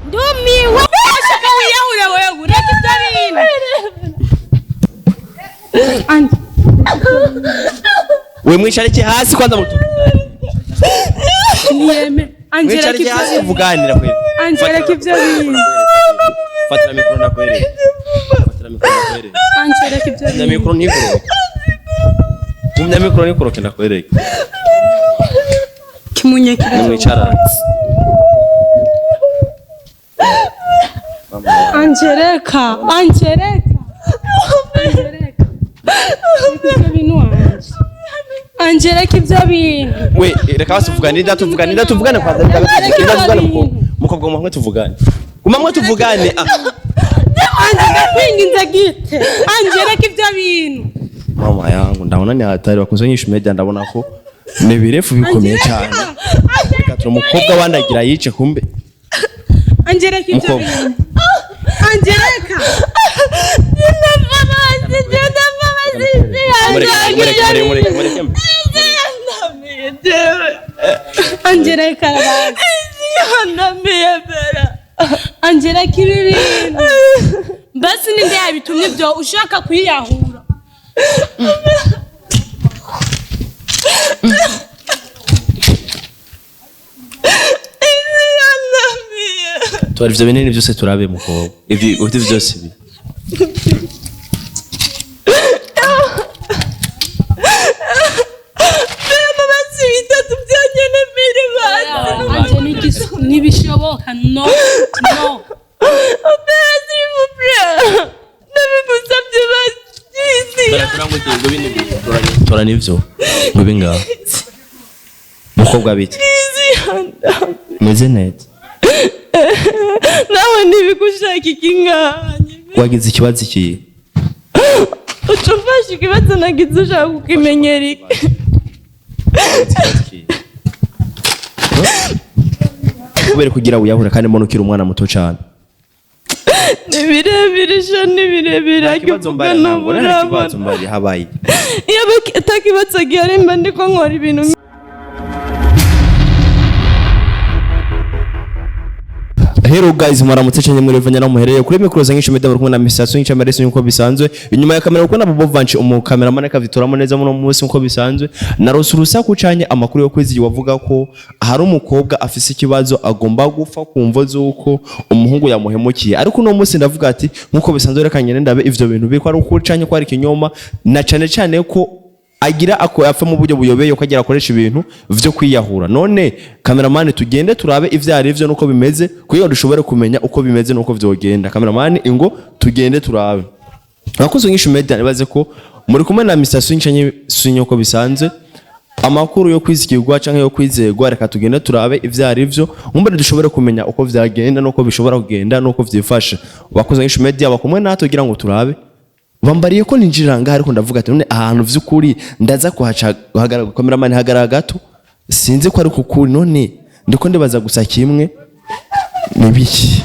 Ndumiwe. Ashaka wiyahure wewe, ureke ibyo bintu. Anje. We mwicarike hasi kwanza mutu. Niyeme. Angela Mwicarike hasi ibyo. tuvuganira kweli. Angela ibyo bintu. Fatira mikoro ndakwereka. Fatira mikoro ndakwereka. Angela ibyo Gumya bintu. mikoro ntikoroke. Gumya mikoro ntikoroke ndakwereka. Kimunyekera. Nimwicarane. Angeleka, Angeleka. Angeleka. Ibyo bintu wanje. Angeleka ibyo bintu. We reka basi tuvugane, nda tuvugane, nda tuvugane kwanza, nda tuvugane mukobwa. Mukobwa guma hamwe tuvugane. Guma hamwe tuvugane. Ah. Angeleka kwinginze gite. Angeleka ibyo bintu. Mama yangu ndabona ni hatari bakunze nyishu media ndabona ko ni birefu bikomeye cyane. Reka turi umukobwa wandagira yice kumbe. Angeleka ibyo Mukobwa. bintu. Angeleka. Mureke mureke mureke mureke mureke. Angeleka arabazi. Angeleka ibi bintu. Mbese ninde yabitumye ibyo ushaka kwiyahura? Twari ivyo binini byose turabe mukobwa. Ivyo ivyo byose ibi. Anje ntibishoboka no no. Tora nivyo. Ngube ngaho. Mukobwa bite? Meze neza. Nawe ntibigushaka ikinganye. Wagize ikibazo iki? Uca umfashe ikibazo nagize ushaka kukimenyera iki? Kubera kugira wiyahure kandi mbona ukiri umwana muto cyane. Ni birebire sha, ni birebire Ikibazo akivuga mbari ntabwo nta kibazo ntaburabona. mbari habaye. Iyo atakibazo gihari mba ndiko nkora ibintu. Hello guys, mwaramutse cyane muri Vanya na muhereye kuri mikoro zangisho media bari kumwe na Mr. Swing Chamber nkuko bisanzwe. Inyuma ya kamera kuko na Bobo Vanch umu cameraman akavitoramo neza muno munsi nkuko bisanzwe. Narose urusaku canye amakuru yo kwezi wavuga ko hari umukobwa afise ikibazo agomba gufa kumvo zuko umuhungu yamuhemukiye. Ariko uno munsi ndavuga ati nkuko bisanzwe reka ngende ndabe ivyo bintu biko ari ukuri canye ko ari ikinyoma na cane cane ko agira ako apfa mu buryo buyobeye ko agira akoresha ibintu vyo kwiyahura. None cameraman tugende turabe ivyo ari vyo nuko bimeze kugira ngo dushobore kumenya uko bimeze nuko vyogenda. Cameraman ingo tugende turabe. Abakozi ngishu media nibaze ko muri kumwe na Mr. Swing canke Swing uko bisanzwe. Amakuru yo kwizigirwa canke yo kwizegwa reka tugende turabe ivyo ari vyo nkumbure dushobore kumenya uko vyagenda nuko bishobora kugenda nuko vyifashe. Abakozi ngishu media bakumwe natwe kugira ngo turabe. Bambariye ko ninjira ngaha ariko ndavuga ati none ahantu vy'ukuri ndaza kuhaca hagarara cameraman hagarara gato sinzi ko ari kukuri none ndiko ndibaza gusa kimwe ni biki.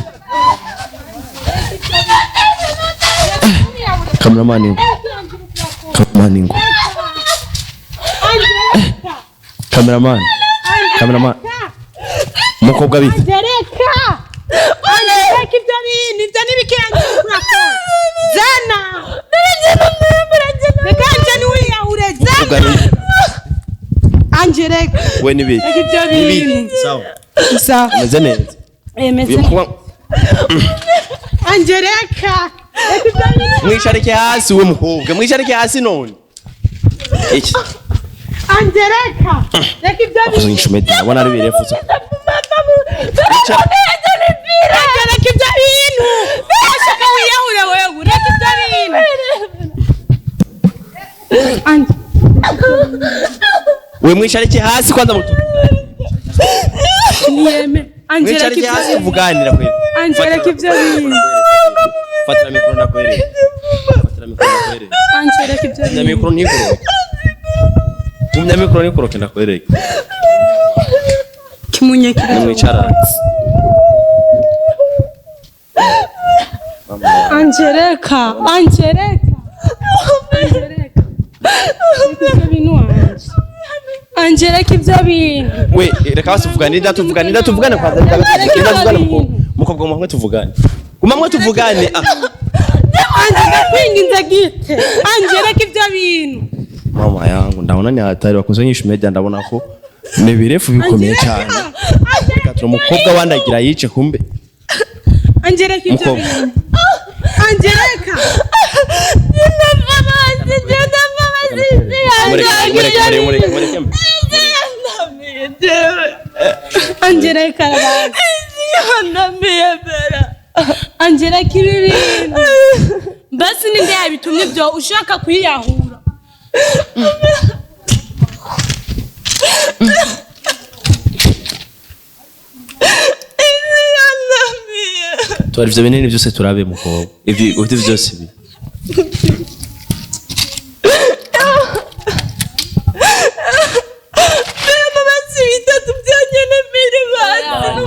Cameraman ngo cameraman ngo cameraman cameraman mukobwa bite. Angeleka. Angeleka ibyo bintu ibyo nibiki Angeleka urakora. Zana. Reka anje niwiyahure Mukobwa zana. ni Angeleka. we ni biki Reka ibyo ni biki bintu. sawa Sawa. meze neza. Emeze. Uyu mukobwa Angeleka. Reka ibyo bintu. mwicarike hasi we mukobwa mwicarike hasi none iki Angeleka. Reka ibyo akoze bintu. nk'ishumedi ndabona ari birefu se. Angeleka ibyo bintu. Ashaka wiyahure wewe ureke ibyo bintu. Anje. We mwicarike hasi kwanza mutu. Niyeme. Angeleka Mwicarike ibyo hasi bintu. tuvuganira kweli. Angeleka ibyo bintu. Fatira mikoro ndakwereka. Fatira mikoro ndakwereka. Angeleka ibyo Gumya bintu. mikoro ntikoroke. Gumya mikoro ntikoroke ndakwereka. Kimunyekera. Nimwicarane. Angeleka, Angeleka. Angeleka. Reka ibyo bintu wanje. Angeleka ibyo bintu. We reka basi tuvugane, nda tuvugane, nda tuvugane kwanza, nda tuvugane mukobwa. Mukobwa, guma hamwe tuvugane, guma hamwe tuvugane. Ah. Anje, ndakwinginze gite, Anje, reka ibyo bintu. Mama yangu, ndabona ni hatari. Bakunze nyishu media, ndabona ko ni birefu bikomeye cyane. Reka tura umukobwa wandagira yice kumbe. Anje, reka ibyo Mukobwa. bintu, Anje, reka. Mureke, mureke, mureke, mureke, mureke. Anje, reka. Anje, reka ibi bintu. Mbese ninde yabitumye ibyo ushaka kwiyahura? Twari ivyo binini byose turabe, mukobwa, ivyo ivyo byose ibi.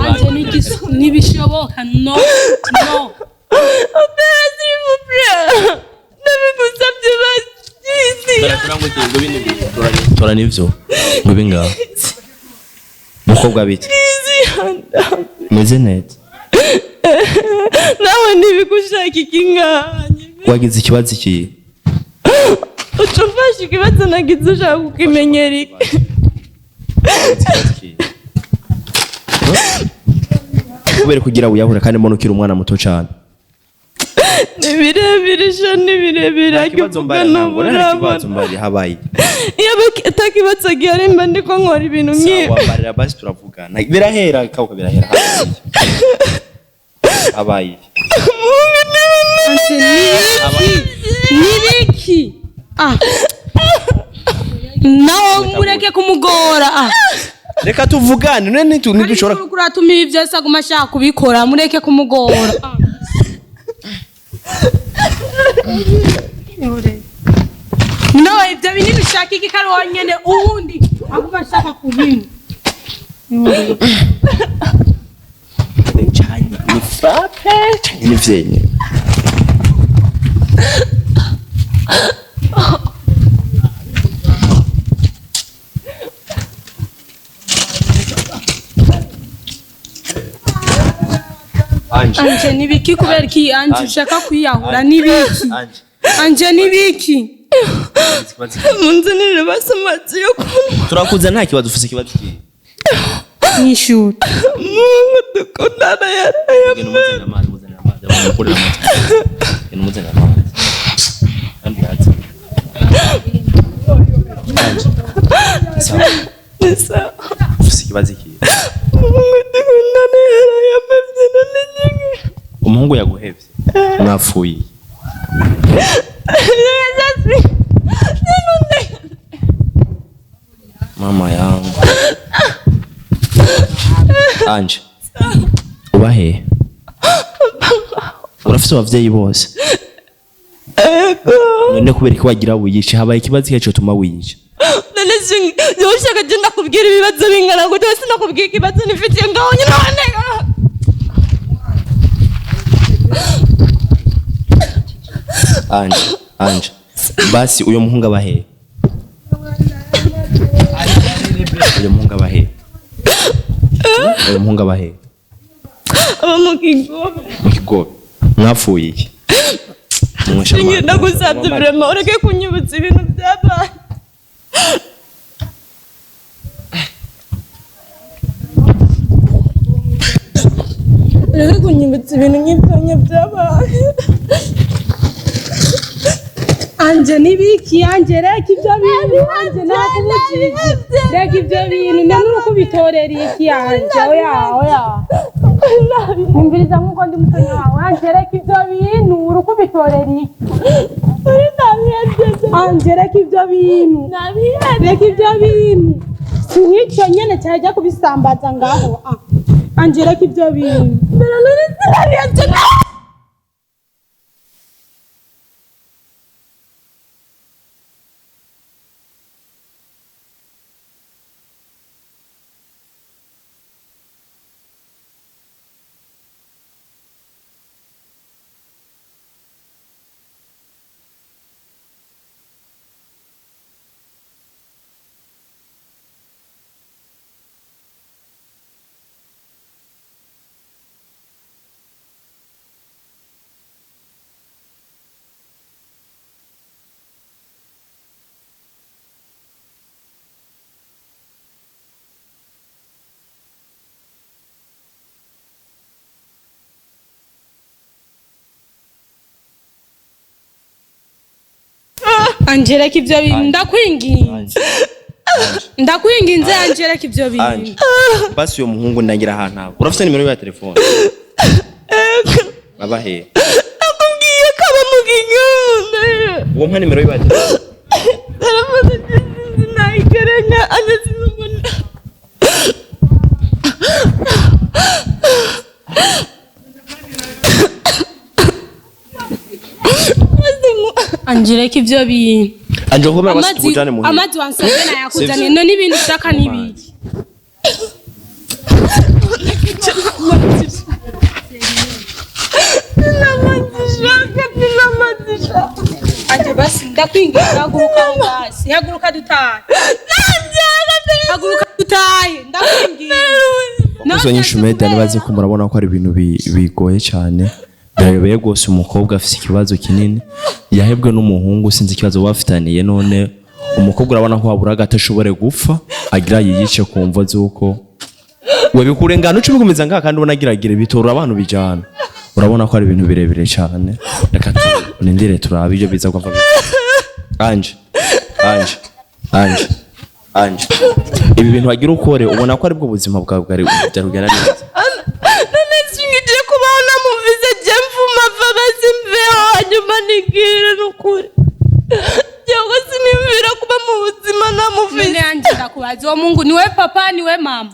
Anje, ntibishoboka, no, no. Tora nivyo ngo ibi ngaho. Mukobwa, bite? Meze neza? Nawe ntibigushaka iki nganye? Wagize ikibazo iki? Uca umfashe ikibazo nagize ushaka kukimenyera iki? Kubera kugira wiyahure kandi mbona ukiri umwana muto cyane. Ni birebire sha, ni birebire. Ikibazo Akivuga mbari ntabwo nta kibazo ntuburabona. mbari habaye. Iyo atakibazo gihari mba ndiko nkora ibintu nk'ibi. Sawa, mbarira basi turavugana, birahera kauka, birahera. Habaye Anje, nibiki, nibiki? Ah, nawe mureke kumugora, ah. Reka tuvugane none ntidushobora. Ariko uratuma ibi byose aguma ashaka kubikora, mureke kumugora. Ah. No, ibyo binini ushaka iki kari wonyene uwundi aguma ashaka kubinywa? Ni frappe ni vyenye. Anje. Anje, nibiki? Kubera iki, Anje, ushaka kwiyahura? Nibiki? Anje. Anje, nibiki? Munzanire basi amazi yo kunywa. Turakuza, nta kibazo. Ufise ikibazo ki? Mw'ishuri. Mungu dukundana yaraye. Genda umuzanire amazi, muzanire amazi, abantu bakurira amazi. Genda umuzanire amazi. Kandi yaze. Anje. Sawa. Sawa. Ufise ikibazo iki? Mungu dukundana yaraye amavye none nyingi. Umuhungu yaguhevye. Mwapfuye. Mama yangu. Anje. Uba he? Urafise abavyeyi bose? Ego. None kubera ko wagira wiyice, habaye ikibazo iki cyotuma wiyice? None ushaka je ndakubwira ibibazo bingana gute? Sinakubwira ikibazo nifitiye ngaho nyine none. Anje, Anje. Basi uyo muhungu aba he? Uyo muhungu aba he? Uyo muhungu aba he? Aba mu Kigobe. Mu Kigobe. Mwapfuye iki? Munywesha amazi. Ndagusabye vraiment ureke kunyibutsa ibintu byabaye. Ureke kunyibutsa ibintu nk'ibyo byabaye. Anje, nibiki? Anje, reka ibyo bintu. Anje, nakubujije, reka ibyo bintu. None uri kubitorera iki, Anje? Oya, oya, umviriza nkuko ndi mutonya wawe. Anje, reka ibyo bintu. Uri kubitorera iki, Anje? Reka ibyo bintu, reka ibyo bintu. Si nk'icyo nyene cyajya kubisambaza ngaho. Ah. Anje, reka ibyo bintu. Anje reka ivyo bintu, ndakwinginze. Ndakwinginze Anje, reka ivyo bintu. Anje, basi uyo muhungu ndangira ahantu aba. Urafite nimero ye ya telefone? Aba he? Nakubwiye ko aba mu Kinyundo. Uwo mpa nimero ye ya telefone. Telefone sinzi nayigerenya, anje sinzi mbona. Anje reka ivyo bintu. Anje, ukomera basi Amazi tukujane muhira. Amazi wansabye nayakuzaniye. Sivyo. None ibintu ushaka n'ibiki? Anje basi ndakwinginze, haguruka aho basi, haguruka dutahe, haguruka dutahe, ndakwinginze. Abakozi nyinshi media nibaze ko murabona ko ari ibintu bigoye cyane, birayobeye rwose. Umukobwa afise ikibazo kinini, yahebwe n'umuhungu, sinzi ikibazo bafitaniye. None umukobwa urabona ko habura gato ashobore gupfa, agira yiyice ku mvo z'uko we bikurengana uca ubigumiza ngaha, kandi ubona agiragira bitora abantu bijana. Urabona ko ari ibintu birebire cyane. Reka turindire turabe ibyo biza kuva. Anje, Anje, Anje, Anje, ibi bintu wagira ukore, ubona ko aribwo buzima bwawe bwari byari kugenda neza. None singiye kubaho namumvise, je mfuma apfa, basi mveho hanyuma nigire. Nukuri jewe sinimvira kuba mu buzima namufise. None Anje ndakubaza, uwo mungu niwe papa, niwe mama?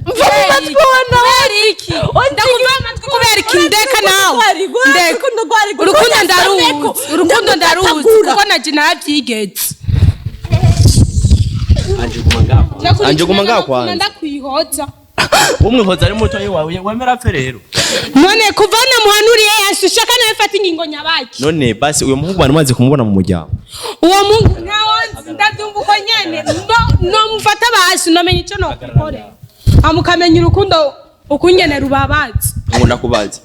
Mva mu matwi wa nawe. Kubera iki ndakuva amatwi? Kubera iki? Ndeka nawe, ndeka. Urukundo ndaruzi, urukundo ndaruzi, kuko naje narabyigeze. Anje, guma ngaho kwanza. Ndakwihoza. Umwihoza ari muto wawe, wemera apfe rero. None kuva namuhanuriye yashishaka nawe fata ingingo nyabaki. None basi uyo muhungu bari maze kumubona mu muryango? Uwo mungu ntawo ndabyumva uko nyene, nomufata basi nomenya ico nokukorera, amukamenya urukundo ukungene rubabaza. Ngo ndakubaze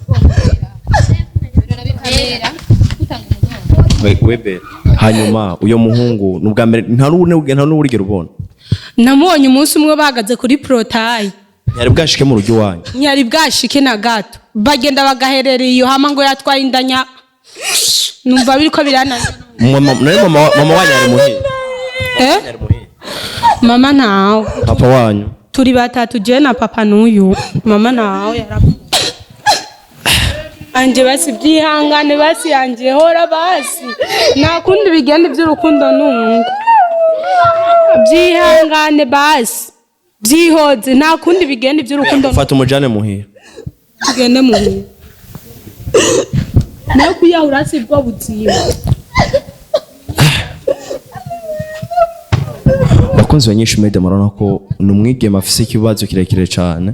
webera, hanyuma uyo muhungu ni ubwa mbere, nta n'uburigera ubona? Namubonye umunsi umwe bahagaze kuri portail. Ntiyari bwashike mu rugo iwanyu? Ntiyari bwashike na gato. Bagenda bagaherera iyo hama ngo yatwaye indanya, numva biriko birananira. None mama wanyu ari muhira? Eh? Mama ntawe. Papa wanyu? Turi batatu, jewe na papa n'uyu. Mama ntawe, yarapfuye. Anje basi byihangane basi, anje hora basi, nta kundi bigenda iby'urukundo nungu. Byihangane basi, byihoze, nta kundi bigenda iby'urukundo. Fata umujane muhira. Tugende mu nayo kwiyahura si bwo buzima. Bakunzi ba Nyinshi Media, murabona ko ni umwigeme afise ikibazo kirekire cyane,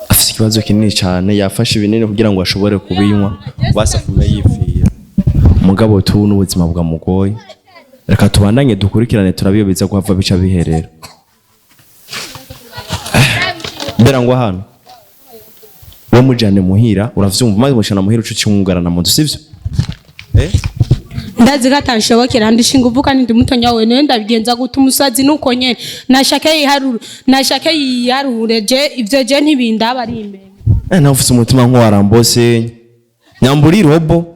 afise ikibazo kinini cyane. Yafashe ibinini kugira ngo ashobore kubinywa basi afume yipfira, mugabo tu n'ubuzima bwamugoye. Reka tubandanye dukurikirane turabiyobiza guhava bica biherera mbera ngo hano we mujane muhira, uravyumva? Maze mushana muhira, uco cyumwugarana mu nzu, sivyo? Eh. Ndazi ko atanshobokera, ndishinga uvuga ndi mutonya we. Niwe ndabigenza guta umusazi nuko nyene nashake yiharure, nashake yiharure. Je ivyo je ntibindaba ari imbere. Eh, nawe ufise umutima nk'uwa Rambose nyambura irobo.